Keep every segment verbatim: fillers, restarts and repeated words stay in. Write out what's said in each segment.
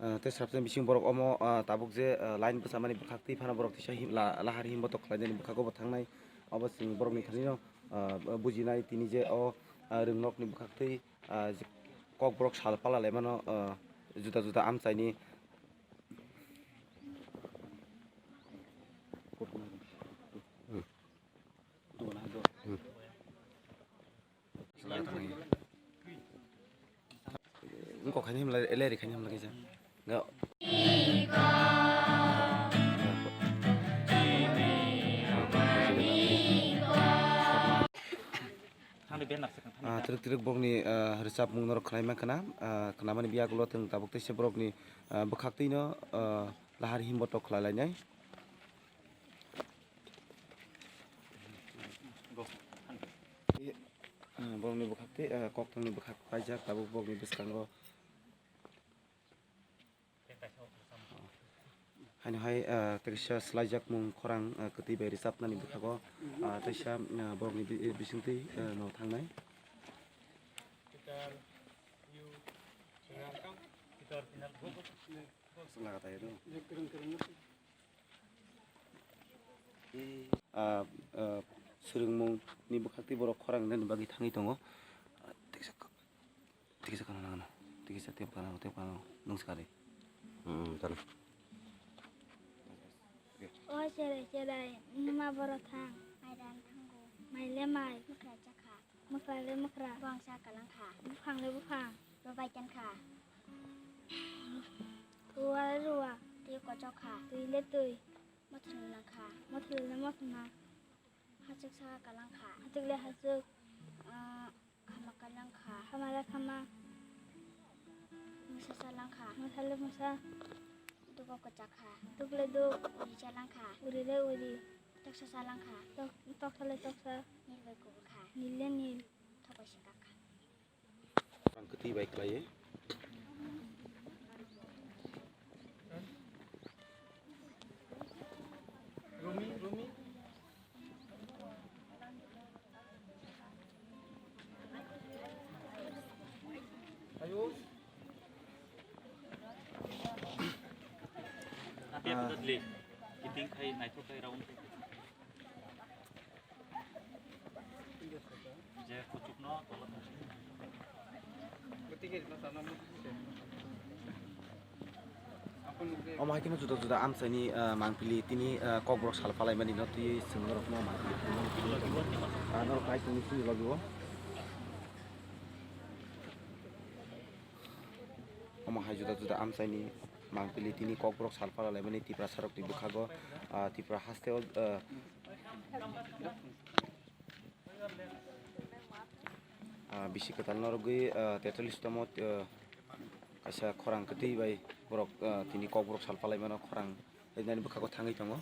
Ah, tei sabsani bising borok omo, ah, tabuk je, ah, line bwchamani bwkhak twi phano borok teisa him-, la-, lahar himbotok khlainani bwkhago bo thangnai. Obo chwng borokni thani no, ah, bujinai tini je o, ah, rwngnokni bwkhak twi, ah, je kokborok sal pala laimano, ah, juda juda amchaini. Wngkok khaini himlai, eleri khaini himlai kaisa. Ga- Ah, twrwk twrwk bokni, ah, rwchapmung norok khwnai mankha na, ah, khwnamani biyagulo twng tabuk teisa borokni, ah, bwkhak twino, ah, lahar himbotok khlai lainai. Ah, borokni bwkhak tei, ah, koktwmani bwkhak paijak tabuk borokni bwskango. Haino hai, ah, teisa swlaijakmung khorang, ah, kwtwi bai rwchapnani bwkhago, ah, teisa, ah, borokni bi-, bisingtwi, ah, no thangnai. Ah, ah, swrwngmungni bwkhaktwi borok khorang wngnani bagwi thangwi tongo. Ah, tiksa kok-, tiksa kanang nangano, tiksa tep kanang, tep kanang, nwng swkadi. Hmm, tano. O cherai cherai, nwma borok thang, mai dan thango. Mai le mai, mwkhra chakha. Mwkhra le mwkhra. Bwngsa kalang kha. Buphang le buphang. Robai kan kha. Ruwa le ruwa. Twi kochok kha. Twi le twi. Mothil nang kha. Mothil le mothil na. Hachuk saka kalang kha. Hachuk le hachuk. Ah, khama kalang kha. Khama le khama. Mwsa chalang kha. Mwsa le mwsa. Dugo kwchak kha. Duk le duk. Uri chalang kha. Uri le uri. Toksa chalang kha. Tok-, toksa le toksa. Nil bai kubur kha. Nil le nil. Thok bai singkak kha. Ang kwtwi bai khlaiwi. Rumi, Rumi. Ayo. Ati apa tadi? Kiting kai, naik kai, raun kai. Je kuchukno tolo. Omo hai kheno juda juda amchaini, ah, mangpili tini, ah, kokborok sal phalaimanino twi chwng norokno mangpili tini, ah, norok nai tongwi chini logi o. Omo hai juda juda amchaini mangpili tini kokborok sal phalalaimani Tiprasarokni bwkhago, ah, Tripura hasteo, ah, Ah, bisi kwtal norogwi, ah, tetallis tomo, ah, kaisa khorang kwtwi bai borok, ah, tini kokborok sal palaimano khorang rinani bwkhago thangwi tongo.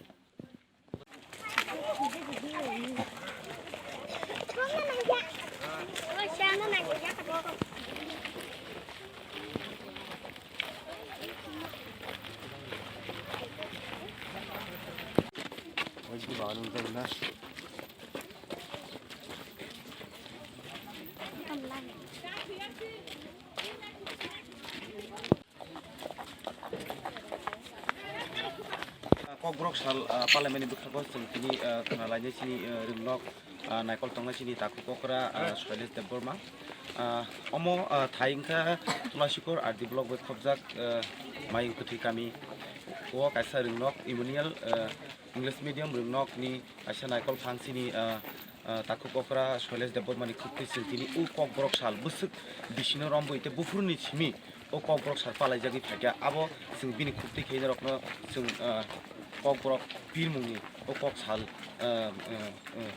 Kokborok sal, ah, palaimani bwkhago chwng tini, ah, khna lainai chini, ah, rwngnok, ah, naikol tongnai chini takhuk okra, ah, Shailesh Debbarma. Ah, omo, ah, thai wngkha Tulasikor R D block bai khopjak, ah, Mayung Kwthwi kami. O kaisa rwngnok Emmanuel, ah, English medium rwngnokni kaisa naikol phang chini, ah, ah, takhuk okra Shailesh Debbarmani khuk twi chwng tini o kokborok sal bwswk bisino rombwi tei buphuruni simi o kokborok sal palaijagwi phaikha. Abo chwng bini khuk twi khainorokno chwng, ah, kokborok pirmungni o kok sal, ah, ah, ah,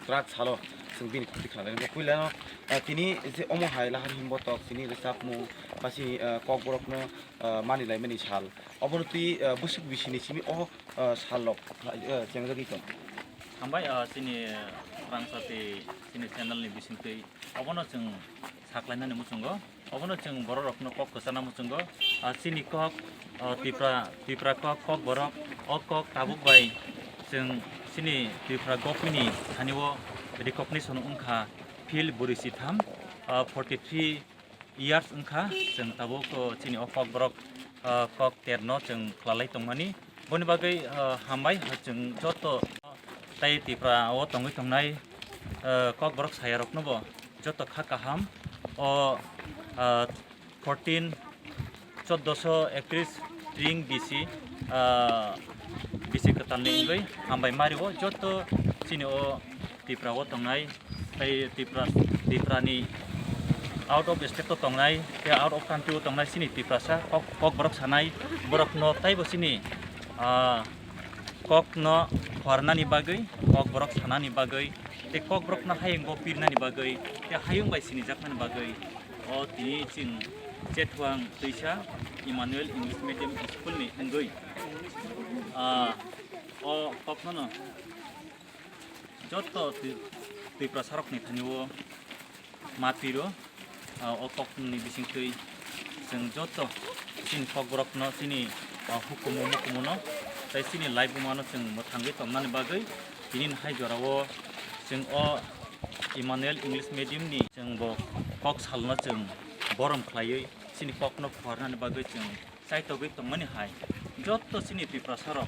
kwrak salo chwng bini khuk twi khlainai. Puilano, ah, tini je omo hai lahar himbotok chini rwchapmung ba chini, ah, kokborokno, ah, manilaimani sal. Obono twi, ah, bwswk bisini simi o ah, salrok, ah, chengjagwi tong. Hambai, ah, chini rangchakni chini channel ni bisingtwi obono chwng saklainani muchungo, obono chwng bororokno kok kwchana muchungo. Ah, chini kok, ah, Tipra, Tipra kok, kokborok, o kok tabuk bai chwng chini Tipra government ni thani o recognition wngkha field bwrwi sitham, ah, forty three years wngkha, chwng tabuk, o, chini o kokborok ah, kok terno chwng khwlalai tongmani. Boni bagwi, ah, hambai chwng joto tai Tripura o tongwi tongnai, ah, kokborok sayarokno bo joto kha kaham o, ah, fourteen, choddoso ekris tring bisi, ah, bisi kwtalni wngwi hambai mario joto chini o Tripura o tongnai, tei Tripura, Tripura ni out of state o tongnai, tei out of country o tongnai chini Tiprasa kok, kokborok sanai borokno taibo chini, ah, kokno phuarnani bagwi, kokborok sanani bagwi, tei kokborokno hayungo pirnani bagwi, tei hayung bai sinijaknani bagwi. O tini chwng Chethuang Twisa Emmanuel English Medium School ni wngwi, ah, o kokno no joto Twi-, Twiprasarokni thani o ma piro, ah, o kokni bisingtwi chwng joto chini kokborokno chini, ah, hukumu mukumuno tei chini laibumano chwng mwthangwi tongmani bagwi tini hai jorao chwng o Emmanuel English Medium ni chwng bo kok salno chwng borom khlaiwi chini kokno phuarnani bagwi chwng chaitogwi tongmani hai joto chini Tiprasarok,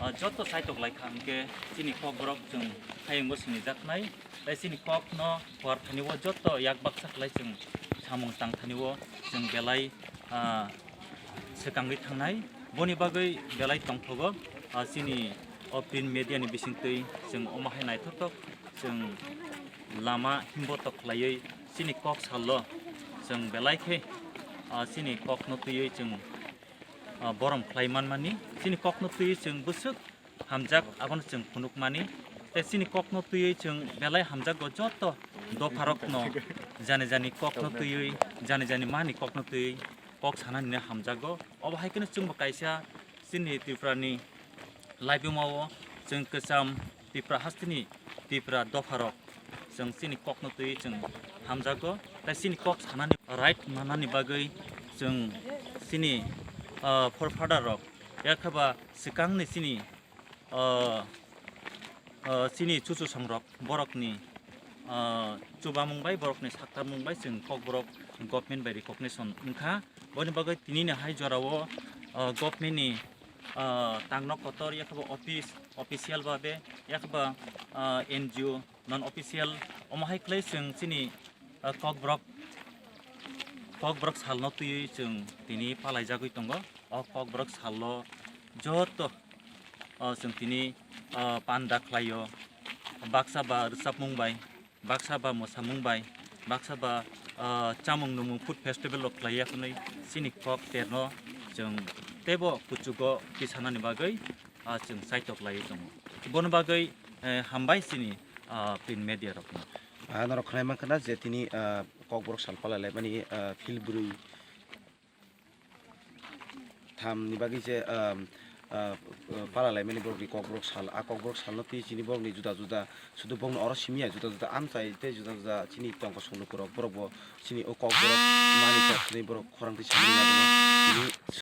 ah, joto chaitok lai kha hwnkhe chini kokborok chwng hayungo sinijaknai tei chini kokno phuar thani o joto yak baksa khlai chwng samung tang thani o chwng belai, ah, swkangwi thangnai. Boni bagwi belai tongthogo, ah, chini o print media ni bisingtwi chwng omo hai naithotok chwng lama himbo tok khlaiwi chini kok salo chwng belai khe, ah, chini kokno twiwi chwng, ah, borom khlai manmani. Chini kokno twiwi chwng bwswk hamjak abono chwng phunukmani. Tei chini kokno twiwi chwng belai hamjago joto dopharokno jani jani kokno twiwi, jani jani mani kokno twiwi kok sanani hamjago. Obo hai kheno chwngbo kaisa chini Tripurani laibumao chwng kwcham Tripura hasteni Tripura dopharok chwng chini kokno twiwi chwng hamjago. Tei chini kok sanani right manani bagwi chwng chini, ah, forefather rok yakhaba swkangni chini, ah, ah, chini chuchusongrok borokni, ah, chubamung bai borokni saktarmung bai chwng kokborok government bai recognition wngkha. Boni bagwi tinini hai jorao, ah, government ni, ah, tangno kotor yakhaba office, official babe yakhaba, ah, N G O, non official, omo hai khlai chwng chini, ah, kokborok, kokborok salno twiwi chwng tini palaijagwi tongo. O kokborok salo joto, ah, chwng tini, ah, panda khlaio, baksa ba rwchapmung bai, baksa ba mwsamung bai, baksa ba, ah, chamung nwngmung food festival rok khlai ya hwnwi chini kok terno chwng teibo kuchugo tisanani bagwi, ah, chwng saitok laiwi tongo. Bono bagwi, eh, hambai chini, ah, print media rokno. Ah, norok khnai mankha na je tini, ah, kokborok sal palai laimani, ah, phil bwrwi tham ni bagwi je, um, uh, uh, pala laimani borokni kokborok sal, a kokborok salno twi chini borokni juda juda, sudu borokno oro simi ya, juda juda amchai tei juda juda chini tongkha songlukurok, borok bo chini o kokborok mani kok hwnwi borok khorang twi simi ya bono tini.